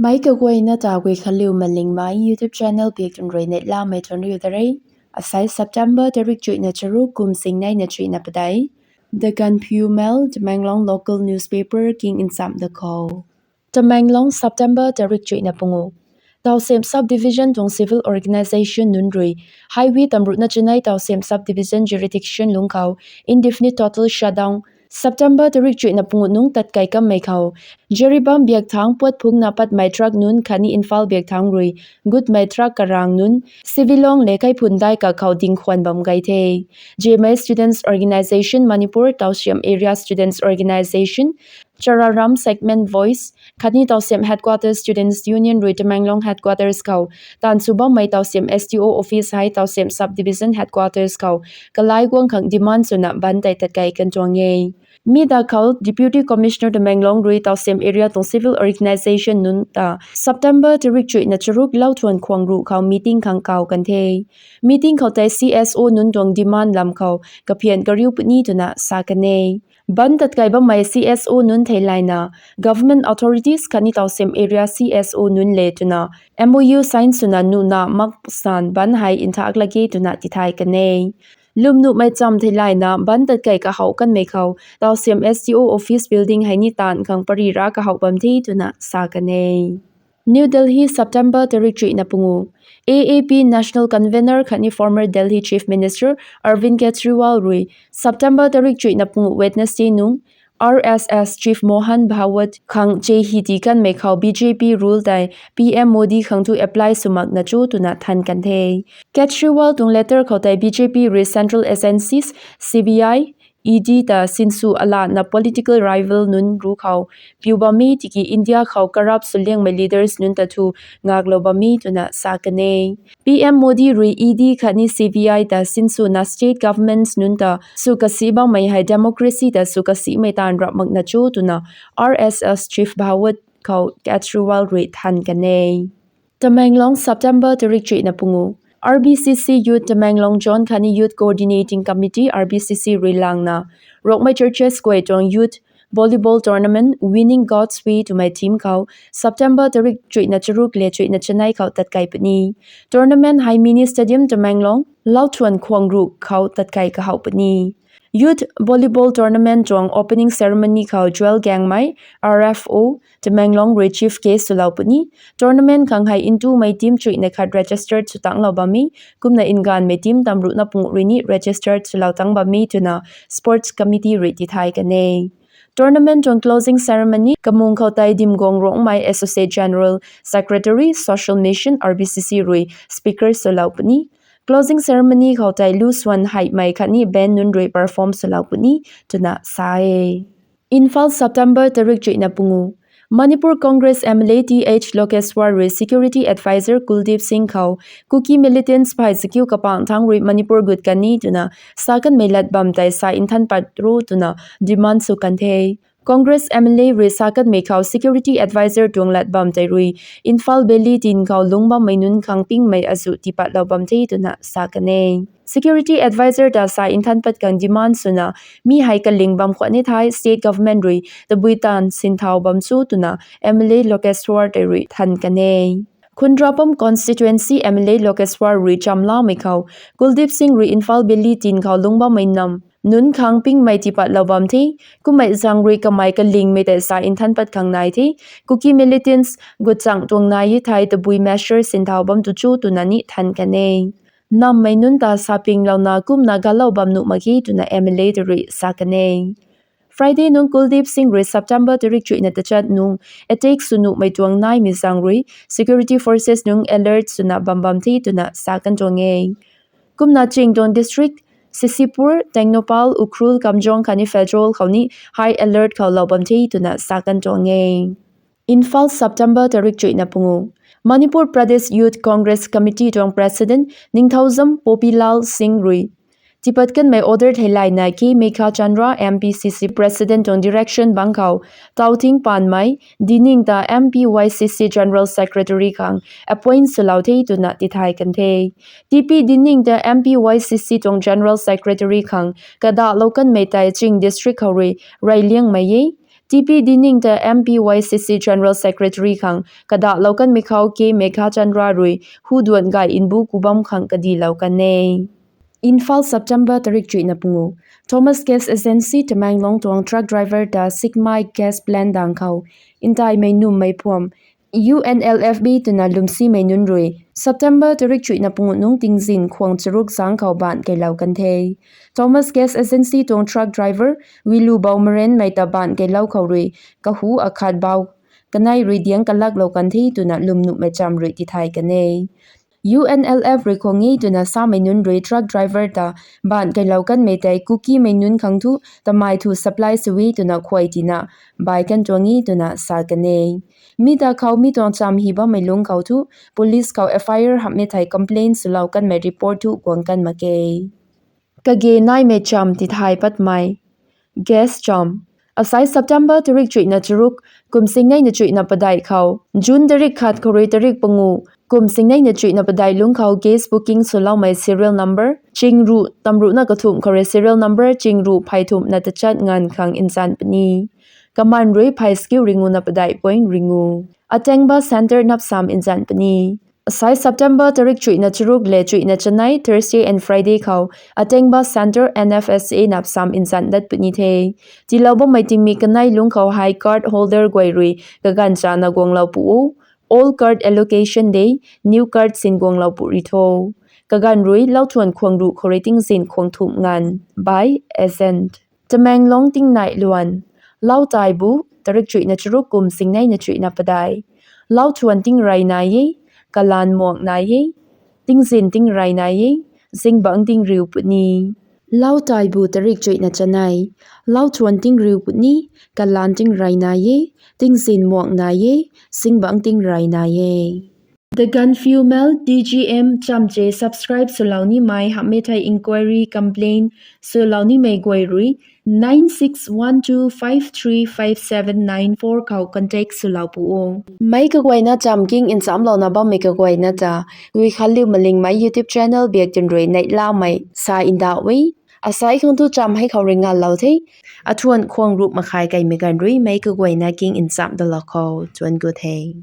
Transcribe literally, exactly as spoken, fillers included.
Meic kaguayna ta Guikhanliu Malingmei YouTube channel biak tun rui neihlamei tuang riu ta re. Asai September tarik chuihna charuk kum sing neina chuihna padeih. The Gaanphiu Mail, Tamenglong local newspaper king nsam da khou. Tamenglong, September tarik chuihna pungu. Tawsem Subdivision tuang civil organisation nunc rui Highway tamruhna chanei Tawsem Subdivision jurisdiction lungc khou indefinite total shutdown September tarik chuihna pungu nungc tatkai kammei khou Jiribam biak thangc puat phungna patmei truck nunc khatni Imphal biak thangc rui gutmei truck karang nunc Sivilong le Kaiphun dai kakhou dingkhwan bam gay the. G M A Students Organisation Manipur, Tawsem Area Students Organisation, Chararam Segment Voice, khatni Tawsem Headquarters Students Union rui Tamenglong Headquarters khou taanv sw bammei Tawsem S D O Office hei Tawsem Subdivision Headquarters khou kalai guang khang demand swna bandh tei tatkai kan tuang e. Mi da khou Deputy Commissioner Tamenglong rui Tawsem Area tuang civil organisation nunc ta September tarik chuihna charuk lauthuan khwang ruh khou meeting khang kau kan the. Meeting khou tei C S O nunc tuang demand lam khou kaphian kariu puni twna sa kan e. Bandh tatkai bammei C S O nunc theilayna, government authorities khatni Tawsem Area C S O nunc le twna M O U sign swna nuhna mak san bandh hei nthak lak ge twna tithay kan e. Lwmnuhmei cham theilayna bandh tatkai kahouh kanmei khou Tawsem S D O Office building hei ni taanv khang pary ra kahouh bam the twna sa kan e. New Delhi, September tarik chuihna pungu. A A P National Convener khatni former Delhi Chief Minister Arvind Kejriwal rui September tarik chuihna pungu Wednesday nung R S S Chief Mohan Bhagwat khang che hi ti kanmei khou B J P rule tei P M Modi khang thu apply sw makna cho twna than kan the. Kejriwal tuang letter khou tei B J P rui central agencies, C B I, E D ta sinsw alatna political rival nunc ru khou piu bammei tiki India khou corrupt swliangmei leaders nunc ta thu ngaklou bammei twna sa kan e. P M Modi rui E D khatni C B I ta sinswna state governments nunc ta sw kasi bammei hei democracy ta sw kasimei taanv rap makna cho twna R S S Chief Bhagwat khou Kejriwal rui than kan e. Tamenglong, September tarik chuihna pungu. R B C C Youth Tamenglong Zone khatni Youth Coordinating Committee, R B C C rui langna Rongmei Churches guay tuang Youth Volleyball Tournament Winning God's Way twmei theme khou September tarik chuihna charuk le chuihna chanei khou tatkai puni. Tournament hei Mini Stadium Tamenglong, lauthuan khwang ruh khou tatkai kahouh puni. Youth Volleyball Tournament tuang opening ceremony khou Joel Gangmei, R F O, Tamenglong rui chief guest swlou puni. Tournament khang hei ntumei team chuihna khat registered sw tanglou bammei, kumna nganvmei team tamruhna pungu rui ni registered swlou tang bammei twna Sports Committee rui tithay kan e. Tournament tuang closing ceremony kamung khou tei Dimguang Rongmei Associate General Secretary, Social Mission, R B C C rui speaker swlou puni. Closing ceremony khou tei Lu Swan Heimei khatni band nunc rui perform swlou puni twna sa e. Imphal, September tarik chuihna pungu. Manipur Congress M L A Th Lokeshwar rui Security Advisor Kuldeep Singh khou Kuki militants phey zakiu kapang thangc rui Manipur gut kan ni twna sa kanmei lat bam tei sa nthan pat ro twna demand sw kan the. Congress M L A rui sa kanmei khou Security Advisor tuang lat bam tei rui Imphal Valley tin khou lungc bammei nunc khang pingmei azuh tiipatlou bam the twna sa kan e. Security Advisor ta sa nthan pat khang demand swna mi hei kaling bam khwan ni thei state government rui tabui taanv sinthau bam cho twna M L A Lokeshwar tei rui than kan e. Khundrapam constituency M L A Lokeshwar rui chamlamei khou Kuldeep Singh rui Imphal Valley tin khou lungc bammei nam nunc khang pingmei tiipatlou bam the. Kummei zaeng rui kamei kalingmei tei sa nthan pat khang nai the. Kuki militants gutchang tuang nai e thei tabui measure sinthau bam tu cho twna ni than kan e. Nammei nunc ta sa pinglouna kumna galou bam nuh mak ge twna M L A tei rui sa kan e. Friday nung Kuldeep Singh rui September tarik chuihna tachat nung attack sw nuhmei tuang naimei zaeng rui security forces nung alert swna bam bam the twna sa kan tuang e. Kumna ching tuang district, Sisipur, Tengnoupal, Ukhrul, Kamjong khatni Pherzawl khou ni high alert khou lou bam the twna sa kan tuang e. Imphal, September tarik chuihna pungu. Manipur Pradesh Youth Congress Committee tuang President Ningthoujam Popilal Singh rui tiipat kanmei order theilayna K Meghachandra M P C C President tuang direction bang khou Tauthing Panmei Dining ta M P Y C C General Secretary khang appoint swlou the twna tithay kan the. T P Dining ta M P Y C C tuang General Secretary khang kadahlou kanmei tei ching district khou rui reyliangmei e. T P Dining ta M P Y C C General Secretary khang kadahlou kanmei khou K Meghachandra rui huduan gay nbu ku bam khang kadilou kan e. Imphal, September tarik chuihna pangu. Thomas Gas Agency Tamenglong tuang truck driver ta Sikmai gas plant dang khou ntaimei nummei phuam U N L F B twna lwmsimei nunc rui September tarik chuihna pangu nungc tingzin khwang charuk zang khou baanc keilou kan the. Thomas Gas Agency tuang truck driver Wilu Baumarenmei ta baanc keilou khou rui kahu akhat bau kanei rui diang kalaklou kan the twna lwm nuhmei cham rui tithay kan e. U N L F rui khwang e twna samei nunc rui truck driver ta baanc keilou kanmei tei Kukimei nunc khang thu tamei thu supply sw e twna khuay tina bai kan tuang e twna sa kan e. Mi ta khou mi tuang cham hi bammei lungc khou thu police khou F I R hamhmei thei complaint swlou kanmei report thu guang kan mak e. Kage naimei cham tithay patmei. Gas cham. Asai September tarik chuihna charuk, kum singneina chuihna padeih khou June tarik khat khou rui tarik pangu, kum singneina chuihna padeih lungc khou gas booking swloumei serial number chingruh tamruhna kathumh khou rui serial number chingruh phey thumhna tachat nganv khang nzan puni. Kaman rui phey skiu ringuna padeih point ringu. Ateng bus centre napsam nzan puni. Asai September tarik chuihna charuk le chuihna chanei Thursday and Friday khou Ateng bus centre N F S A napsam nzan dat puni the. Tiilou bammei tingmik kanei lungc khou hei card holder guay rui kaganv chana guanglou pu o. Old card allocation de, new card sin guanglou pu ri tho. Kaganv rui lauthuan khwang ruh khou rui tingzin khwang thumh nganv by agent. Tamenglong tingnai luan. Lau taibu, tarik chuihna charuk kum singneina chuihna padeih. Lauthuan tingrey nai e, kalan muak nai e, tingzin tingrey nai e, zingbangc tingriu puni. Lau taibu tarik chuihna chanei. Lauthuan tingriu puni, kalan tingrey nai e, tingzin muak nai e, zingbangc tingrey nai e. The Gaanphiu Mail, T G M, chamche subscribe swlou nimei hamhmei thei inquiry complaint swlou nimei guay rui nine six one two five three five seven nine four khou contact swlou pu o. Meic kaguayna cham king nchamlouna bammei kaguayna ta, Guikhanliu Malingmei YouTube channel biak twn rui neihlamei sa ndauh e. Asai khang thu cham hei khou rui nganlou the. Athuan khwang ruh makhai kaimei ganv rui meic kaguayna king ncham dalou khou thuan gut the.